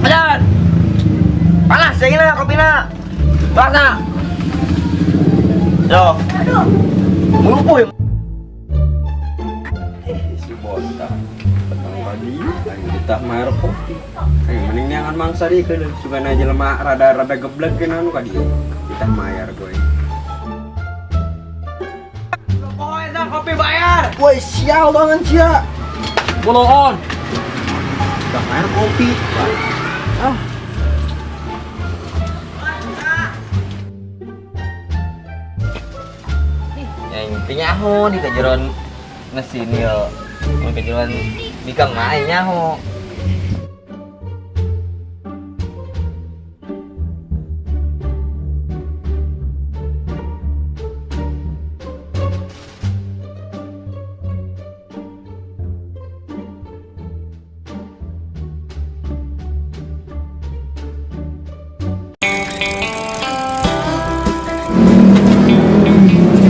Ayan! Panas, sige na, kopi na! Panas na! Yo! Mulupo eh! Si botak. Petang pagi, aing kita mayar kopi. Aing mending neangan mangsa di keun. Sugan aja jelema rada-rada geblek keun anu ka dieu. Kita mayar gue. Pokoknya kopi bayar! Woi, sial banget sia. Boloon! Udah mayar kopi. Ah. Yang intinya nyaho di kajeron ngesinil. Mun kajeron bikang mah aing nyaho.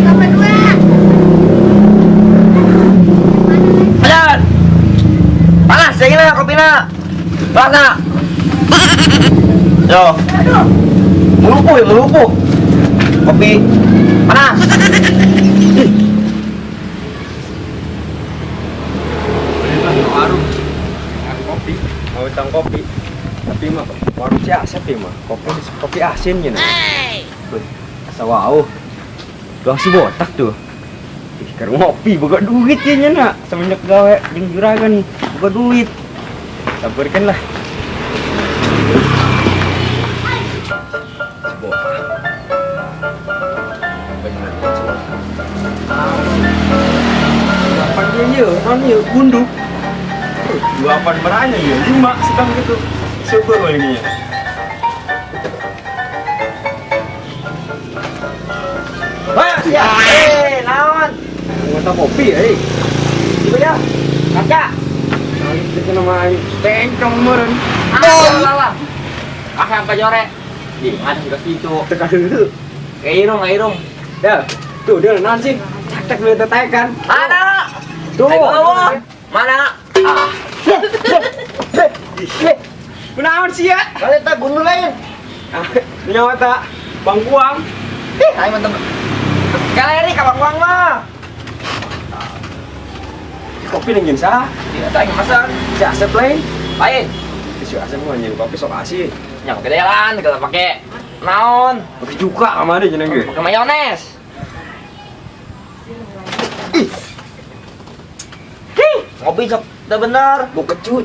Nomor 2. Ayan! Panas, sige na, kopi na! Panas na! Yo! Mulupo eh, mulupo! Kopi! Panas! Warung. Kopi, mau utang kopi. Tapi mah warung si Asep ya mah. Kopi kopi asin gitu. Wih, asa wow. Doang si botak tuh. Ih, keur ngopi boga duit ya nya nak. Semenjak gawe jeung juragan boga duit. Sabarkan lah. Si botak. Bener si botak. Delapan dia ye, non ye, gunduk. Delapan beranya ya, lima sedang gitu. Syukur palingnya. Wah, siap! Eh, naon? Nggak kopi ya, eh. Ibu ya, kaca! Itu nama aing tengkong meureun. Ah, lah. Ah, yang kajore. Di, ada juga situ. Teka dulu. Kayak irung, kayak irung. Dah, tuh dia naon sih? Cak cak beli tetekan. Mana? Tuh. Ayo, mana? Ah. Kunaon sih ya? Kalian tak gundul lain. Ah, nyawa tak bangkuang. Ih, ayo mantap. Kalian ini kabang uang mah. Kopi nengin sah. Iya, tak ingin masak. Si Asep lain. Lain. Si Asep mah nyen kopi sok asin. Ya pakai jalan, kalau pakai naon, Pakai cuka kamari jeneng ge. pakai mayones. Ih, Ih, ngopi sok udah bener. mau kecut.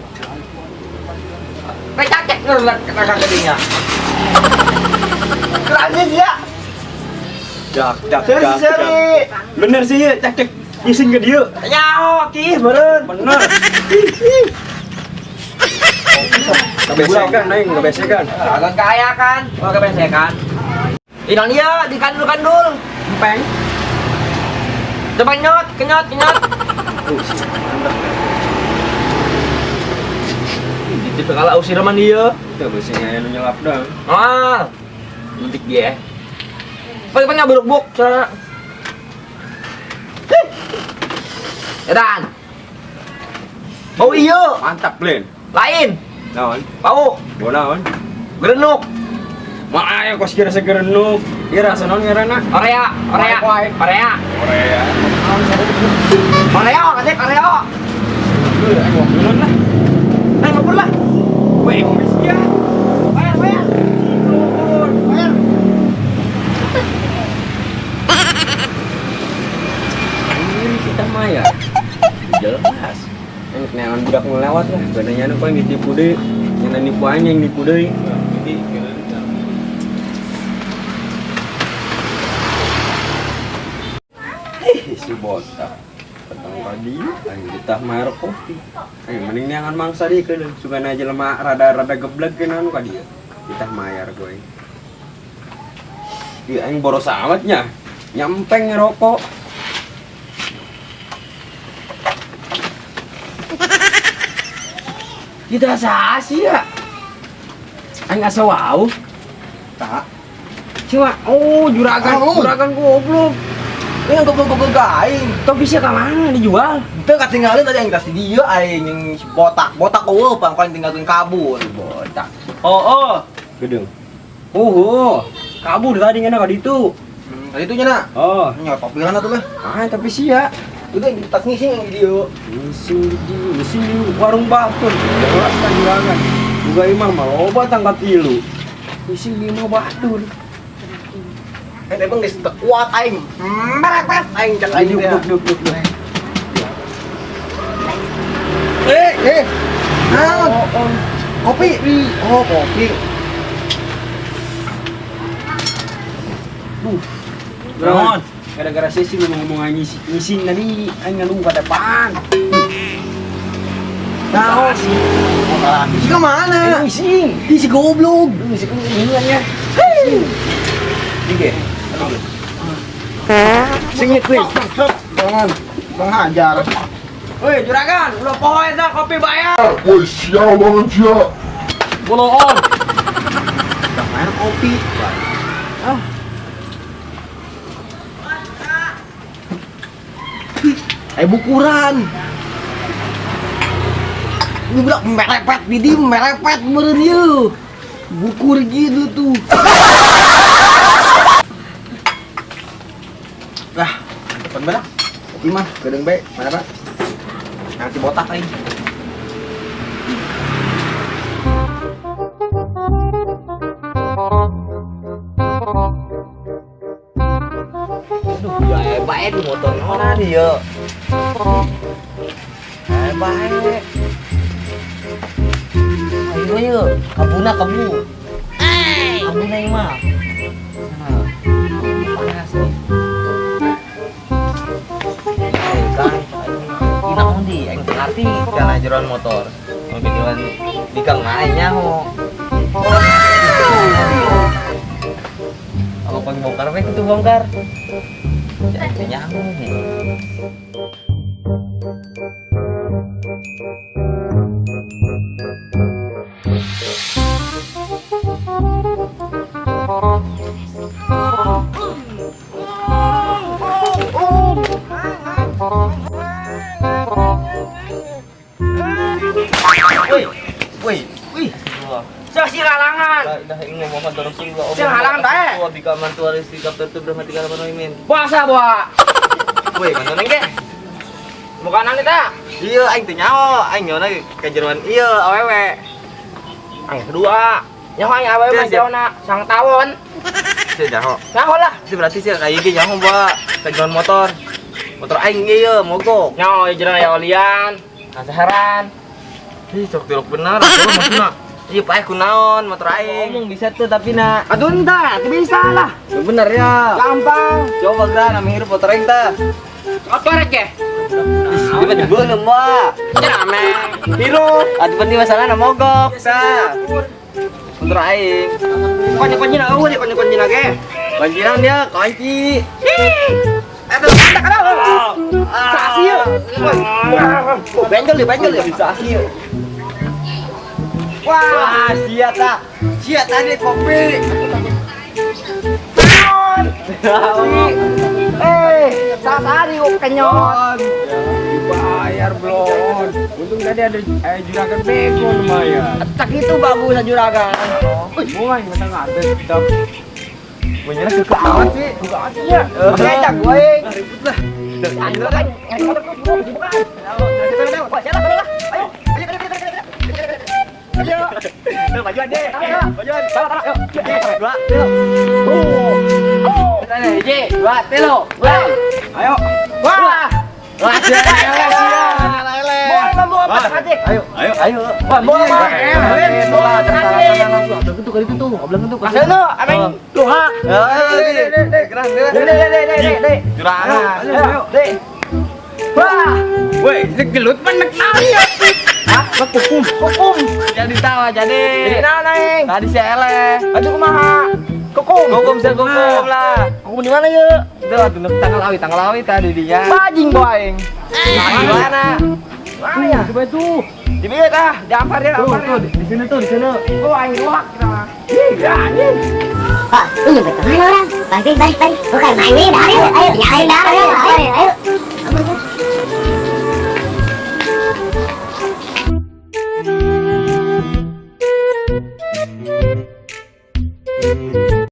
Nek kakek ngerusak kakak kedinya. Kerasnya sih ya. Dak dak Seri dak. seri. Bener sih ya, cak cak ising ke dia. Nyaho, kih beureun. Bener. Kebesekan aing, kebesekan. Agak kaya kan, oh kebesekan. Ini dia di kandul-kandul. Empeng. Coba nyot, kenyot, kenyot. Sih, mantap. Itu kalau usir sama dia. Itu besi aya nu nyelap dah. Ah, lentik dia. Pakai pakai buruk-buk, cara. Edan. Bau iyo, Mantap, Len. Lain. Naon? Bau Bau naon? gerenuk. Mah aya kos kira segerenuk. Ieu rasa naon ngaranna? Korea, Korea, Wae. Korea. Korea. Korea, katanya Korea. Lu aing ngobrol lah. Ayo ngobrol lah. Weh, ngomong sia. Bayar, bayar. Bayar. Ini kita mah ya. Jelas. Yang neangan budak nu lewat lah. Gana nu paling ditipu deui. Yang nipu aing yang nipu deui. Ih, si botak. Petang pagi, aing kita mayar kopi. Aing mending neangan mangsa di keun. Sugan aja jelema rada-rada geblek keun anu ka dieu. Kita mayar gue. Ih, aing boros amatnya. Nyampeng ngerokok. Kita sasi ya. Aing asa wau. Tak. Cuma, oh juragan, Oh. juragan goblok. Ini goblok-goblok aing. Topi sia ka mana dijual? Itu ketinggalan tadi aing kasih dia aing yang si botak. Botak eueuh pang paling tinggalkeun kabur. Botak. Oh, oh. Gedung. Oh, kabur tadi ngena ka ditu. Tadi itu nya nak. Oh. Nya topi lah tuh lah. Ah, tapi sia. Udah di tas ngising yang di dia. Ngising di ngising di warung batur. Jelas kan juragan. Juga imah mah loba tangkat tilu. Ngising di imah batur. Eh, tapi geus teu kuat aing. Merepet aing cek aing Duk teh. duk duk duk. duk. Eh, eh. Naon? Kopi. Oh, kopi. Duh. Naon? Gara-gara sesi ngomong-ngomong aing ngising, ngising tadi aing ngalu ka depan. Naon? Isi ke mana? Aing ngising. Isi goblok. Ngising ya. Dige. Singit weh. Jangan. Bang hajar. Woi, juragan, ulah poho eta kopi bayar. Woi, sial banget sia. Boloon. Bayar kopi. Ah. Eh bukuran. Ini budak merepet di di merepet meureun ieu. Bukur gitu tuh. Lah, depan berak. Kopi mah, gedeng bae, mana Pak? Nanti botak aing. Aduh, ya bae di motor mana dia? Eh bae. Ayo yo, kabuna kabu. Kabuna ieu mah. Nah, panas nih. Eh, kan, ini naon di, aing teu ngarti kana jeroan motor. Mun jeroan bikang mah aing nyaho. Apa pang bongkar we kitu bongkar. Ya aing teu nyaho nih. Woi, woi, wih. Sia halangan. La ilaha illallah Muhammad Rasulullah. Sia halangan bae. Wa bika mantu arisi kapten bermati kalaman imin. Puasa bawa. Woi, mantu neng ge. Bukan nang eta. Iya, aing teu nyaho, aing nyaho ka jeroan ieu awewe. Ang kedua. Nyaho aing awewe mah Sia, sia. jauhna sang tawon. Sia nyaho. Nyaho lah. Sia berarti sia ka ieu ge nyaho bawa ka jeroan motor. Motor aing ge ieu mogok. Nyaho jeroan aya olian. Kasaheran. Ih, sok tilok bener, atuh maksudna. Iya, paeh kunaon motor aing. Ngomong bisa tuh tapi na. Aduh entah, teu bisa lah. Bener ya. Gampang. Coba geura nami hirup motor aing tah. Motor ge. Ih, mah dibeuleum, Wak. Rame. Hirup. Atuh penting masalahna mogok tah. Motor aing. Kunci-kunci na eueuh kunci-kunci na ge. Kuncinan dia, kunci. Aduh, tak ada. Sasi yeuh. Oh, benjol ya, benjol ya. Sasi. Wah. Wah, sia tah. Sia tadi kopi. Eh, salah tadi kok kenyot. Dibayar belum. Untung tadi ada juragan bego lumayan. Cak itu bagus juragan. Mulai nggak ada tetap. Menyerah ke amat sih. Buka aja ya. Ngecak gue. Ribut lah. Ayo kan, ayo. Ayo, Majuan deh. Majuan. Dua, Hiji, dua, tilu. Ayo. Wah. Wah, Ayo, ayo, ayo. Wah, bola mah. Bola Wah. Woi, gelut mah nek naon ya? Hah? Kukum. Kukum. Jadi tawa jadi. Jadi naon aing? Tadi si eleh. Aduh kumaha? Kukum. Kukum sih kukum lah. Kukum di mana ye? Itu tanggal awi tadi dia. Bajing gua aing. Nah, di mana? Mana ya? Coba itu. Di bibit ah, di ampar ya, Tuh, ampar. tuh, di sini tuh, di sini. Oh, aing luak kita mah. Iya, anjing. Pak, lu nyampe kemana orang? Balik, balik, balik. Bukan main nih, ayo, ayo, nyalain dah, ayo, ayo, ayo.